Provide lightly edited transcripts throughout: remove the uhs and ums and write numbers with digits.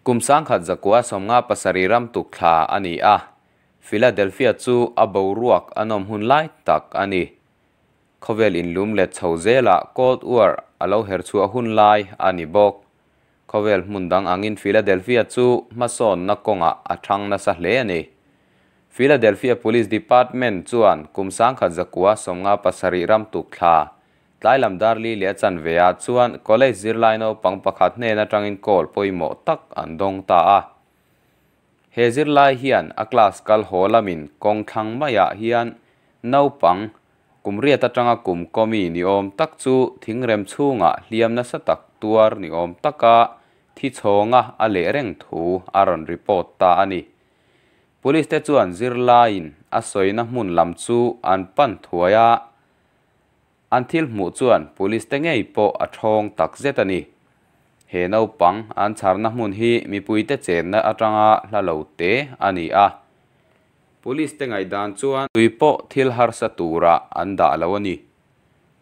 Kum 1957 ram tuk thla a ni a, Philadelphia chu a boruak a nawm hun lai tak a ni. Khawvel inlum let chho zelah Cold War a lo her chhuah hun lai a ni bawk. Khawvel hmun dang angin Philadelphia chu hmasawnna kawngah a thang nasa hle a ni. Philadelphia Police Department chuan kum 1957 ram tuk thla Tlai lam dar li leh a chanve ah chuan college zirlai naupang pakhat hnen atangin call pawimawh tak an dawng ta a. He zirlai hian a class kal haw lamin kawng thlang maiah hian naupang kum riat atanga kum kawmi ni awm tak chu thingrem chhungah hliam nasa tak tuar ni awm taka thi chhawnga a leh reng thu a rawn report ta a ni. Police te chuan zirlaiin a sawina hmun lam chu an pan thuai a. An thil hmuh chuan police te ngei pawh a thawng tak zet a ni. He naupang an chharna hmun hi mipuite chenna atanga hla lo te a ni a. Police te ngaihdan chuan tui pawh thil harsa turah an dah lo a ni.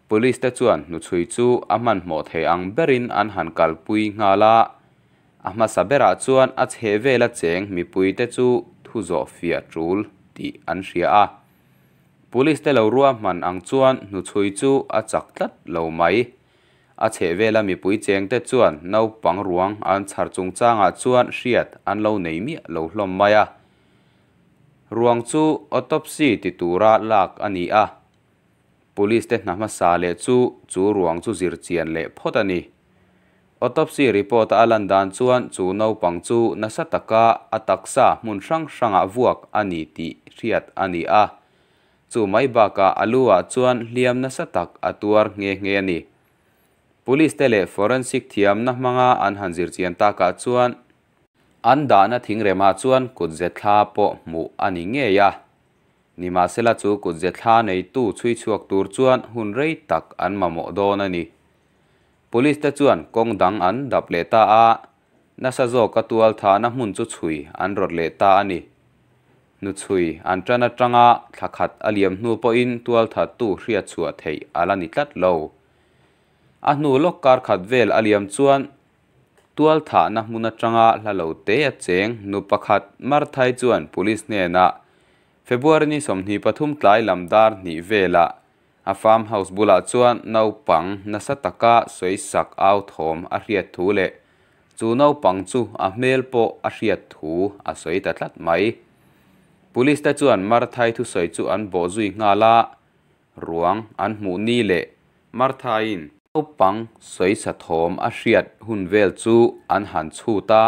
Police te chuan hnuchhui chu a hmanhmawh thei ang berin an han kalpui nghal a. A hmasa berah chuan a chhehvela cheng mipuite chu thu zawh fiah tul tih an hria a. Police te lo ruahman ang chuan hnuchhui chu a chak tlat lo mai. A chhehvela mipui cheng te chuan naupang ruang an chhar chungchangah chuan hriat an lo nei miah lo hlawm mai a. Ruang chu autopsy ti tura lak a ni a. Police te hna hmasa leh chu chu ruang chu zir chian leh phawt a ni. Autopsy report a lan dan chuan chu naupang chu nasa taka a taksa hmun hrang hrangah vuak a ni tih hriat a ni a. Chu mai bakah a lu ah chuan hliam nasa tak a tuar nghe nghe a ni. Police te leh forensic thiamna hmanga an han zir chian takah chuan an dahna thingremah chuan kutze thla pawh hmuh a ni ngei a. Nimahsela chu kutze thla neitu chhui chhuak tur chuan hun rei tak an mamawh dawn a ni. Police te chuan kawng dang an dap leh ta a, nasa zawka tual thahna hmun chu chhui an rawt leh ta a ni. Hnuchhui an tan atanga thla khat a liam hnu pawhin tual thattu hriat chhuah theih a la ni tlat lo. A hnu lawk kar khat vel a liam chuan tual thahna hmun atanga hla lo te a cheng nu pakhat Marthai chuan police hnenah February ni 23 tlai lam dar hnih velah A farm house bulah chuan naupang nasa taka sawisak au thawm a hriat thu leh chu naupang chu a hmel pawh a hriat thu a sawi ta tlat mai. Police te chuan Marthai thusawi chu an bawh zui nghal a, ruang an hmuh ni leh Marthaiin naupang sawisa thawm a hriat hun vel chu an han chhut a,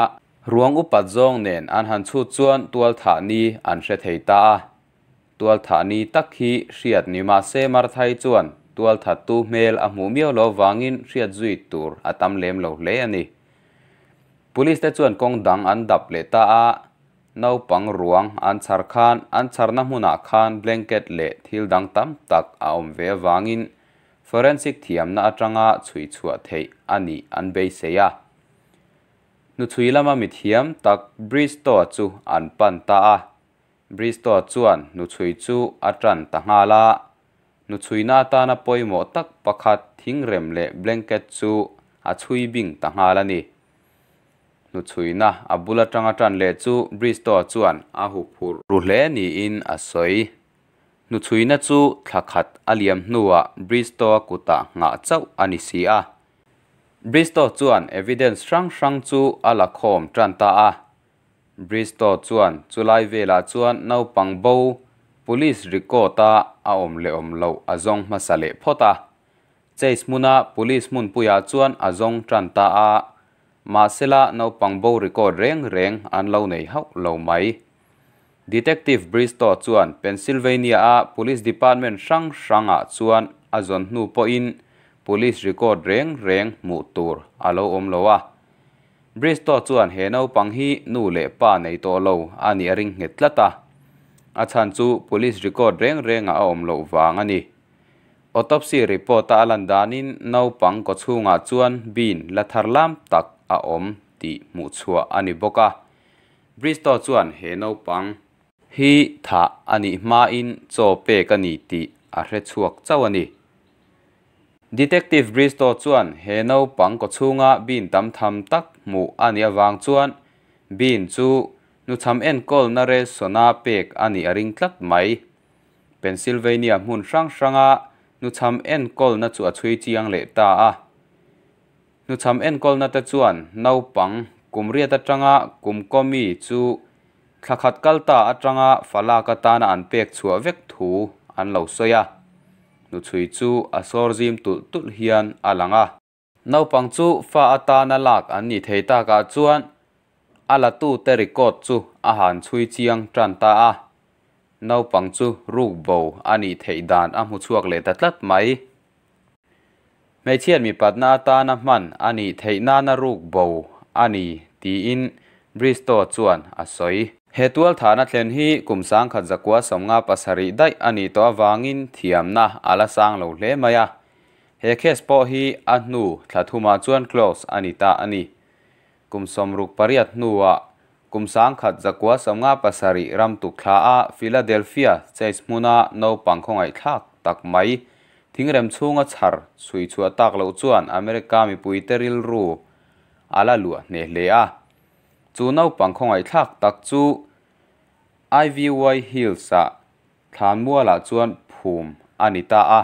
ruang upat zawng nen an han chhut chuan tualthah ni an hre thei ta a. Tualthah ni tak hi hriat ni mah se Marthai chuan tualthattu hmel a hmuh miau lo vangin hriat zui tur a tam lem lo hle a ni. Police te chuan kawng dang an dap leh ta a, naupang ruang an chhar khan an chharna hmunah khan blanket leh thil dang tam tak a awm ve avangin forensic thiamna atanga chhui chhuah theih a nih an beisei a. Hnuchhui lama mithiam tak Bristow chu an pan ta a. Bristow chuan hnuchhui chu a tan ta nghal a, hnuchhuina atana pawimawh tak pakhat thingrem leh blanket chu a chhui bing ta nghal a ni. Hnuchhuina a bul atanga tan leh chu Bristow chuan a huphurh ru hle niin a sawi. Hnuchhuina chu thla khat a liam hnuah Bristow-a kutah nghah chauh a ni si a. Bristow chuan evidence hrang hrang chu a la khawm tan ta a. Bristow chuan chulai velah chuan naupang bo police record a a awm leh awm loh a zawng hmasa leh phawt a. Chase hmuna police hmunpuiah chuan a zawng tan ta a, mahsela naupang bo record reng reng an lo nei hauh lo mai. Detective Bristow chuan Pennsylvania a police department hrang hrangah chuan a zawn hnu pawhin police record reng reng hmuh tur a lo awm lo a. Bristow chuan he naupang hi nu leh pa nei tawh lo a nih a ring nghet tlat a, a chhan chu police record reng rengah a awm loh vang a ni. Autopsy report a a lan danin naupang kawchhungah chuan bin la thar lam tak a awm tih hmuhchhuah a ni bawk a. Bristow chuan he naupang hi thah a nih hmain chaw pek a ni tih a hre chhuak chauh a ni. Detective Bristow chuan he naupang kawchhunga bin tam tham tak hmuh a nih avang chuan Bean chu nuchham enkawlna relsawna pek a nih a ring tlat mai. Pennsylvania hmun hrang hranga nuchham enkawlna chu a chhui chiang leh ta a. Hnuchham enkawlna te chuan naupang kum riat atanga kum kaw mi chu thla khat kal ta atanga fa lak atana an pek chhuah vek thu an lo sawi a. Hnuchhui chu a sawr zim tulh tulh hian a lang a. Naupang chu fa atana lak an nih thei takah chuan a latute record chu a han chhui chiang tan ta a. Naupang chu ruk bo a nih theih dan a hmu chhuak leh ta tlat mai. Hmeichhiat mipatna atana hman a nih theih nana ruk bo a ni tiin Bristow chuan a sawi. He tualthahna thlen hi kum 1957 daih a nih tawh avangin thiamna a la sang lo hle mai a. He case pawh hi a hnu thla thumah chuan close a ni ta a ni. Kum 68 hnuah kum 1957 ram tukthla a Philadelphia Chase hmuna naupang khawngaihthlak tak mai thingrem chhunga chhar chhui chhuah tak loh chuan America mipuite rilru a la luah hneh hle a. Chu naupang khawngaihthlak tak chu Ivy Hills-ah thlanmualah chuan phum a ni ta a.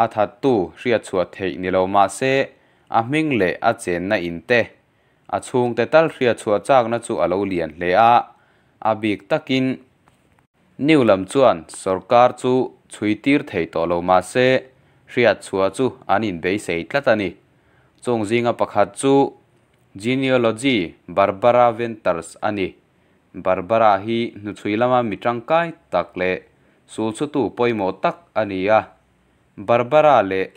A thattu hriat chhuah theih ni lo mah se a hming leh a chenna in te a chhungte tal hriat chhuah chakna chu a lo lian hle a. A bik takin New lam chuan sorkar chu chhui tir thei tawh lo mah se hriat chhuah chu an inbeisei tlat a ni. Chung zinga pakhat chu genealogy Barbara Venters a ni. Barbara hi hnuchhui lama mi tangkai tak leh sulchhutu pawimawh tak a ni a. Barbara leh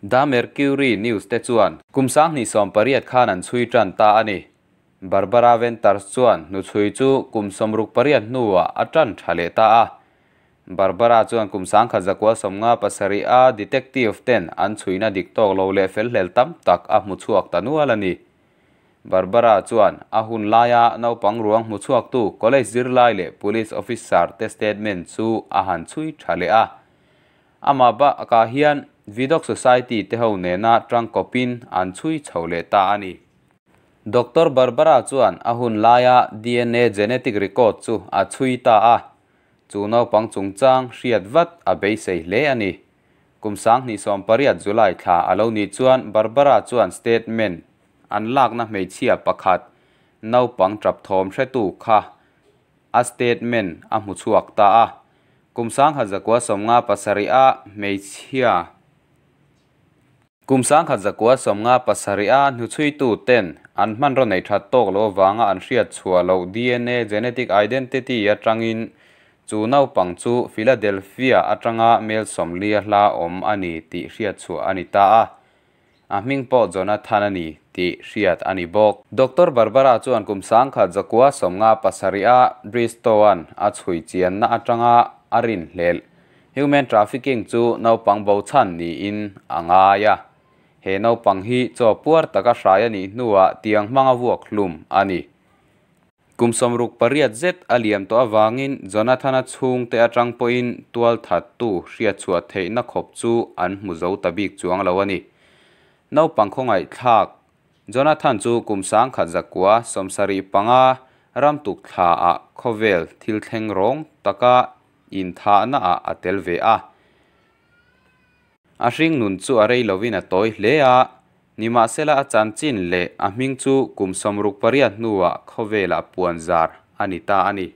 The Mercury News te chuan kum 2018 khan an chhui tan ta a ni. Barbara Venters chuan hnuchhui chu kum 68 hnuah a tan tha leh ta a. Barbara chuan kum 1957 a detective ten an chhuina dik tawk lo leh fel hlel tam tak a hmu chhuak ta nual a ni. Barbara chuan a hun laia naupang ruang hmu chhuak tu college zirlai leh police officer te statement chu a han chhui tha leh a. Amah bakah hian Vidocq Society te ho nena tangkawpin an chhui chho leh ta a ni. Dr. Barbara chuan a hun laia DNA genetic record chu a chhui ta a. Chu naupang chungchang hriat vat a beisei hle a ni. Kum 2018 July thla a lo nih chuan Barbara chuan statement an lakna hmeichhia pakhat naupang tap thawm hretu kha a statement a hmu chhuak ta a. Kum 1957 a hmeichhia Kum 1957 a hnuchhuitu ten an hmanraw nei that tawk lo awanga an hriat chhuah loh DNA genetic identity atangin chu naupang chu Philadelphia atanga mel 40 hla awm a ni tih hriat chhuah a ni ta a. A hming pawh Jonathan a ni tih hriat a ni bawk. Dr. Barbara chuan kum 1957 a Bristow-an a chhui chianna atanga a rin hlel human trafficking chu naupang bo chhan niin a ngai a. He naupang hi chaw puar taka hrai a nih hnuah tiang hmanga vuak hlum a ni. Kum 68 zet a liam tawh awangin Jonathan-a chhungte atang pawhin tual thattu hriat chhuah theihna khawp chu an hmu zo ta bik chuang lo a ni. Naupang khawngaihthlak Jonathan chu kum 1975 ram tukthla ah khawvel thil thleng rawng taka inthahna ah a tel ve a. A hring nun chu a rei lovin a tawi hle a. Nimahsela a chanchin leh a hming chu kum 68 hnuah khawvelah puan zar a ni ta a ni.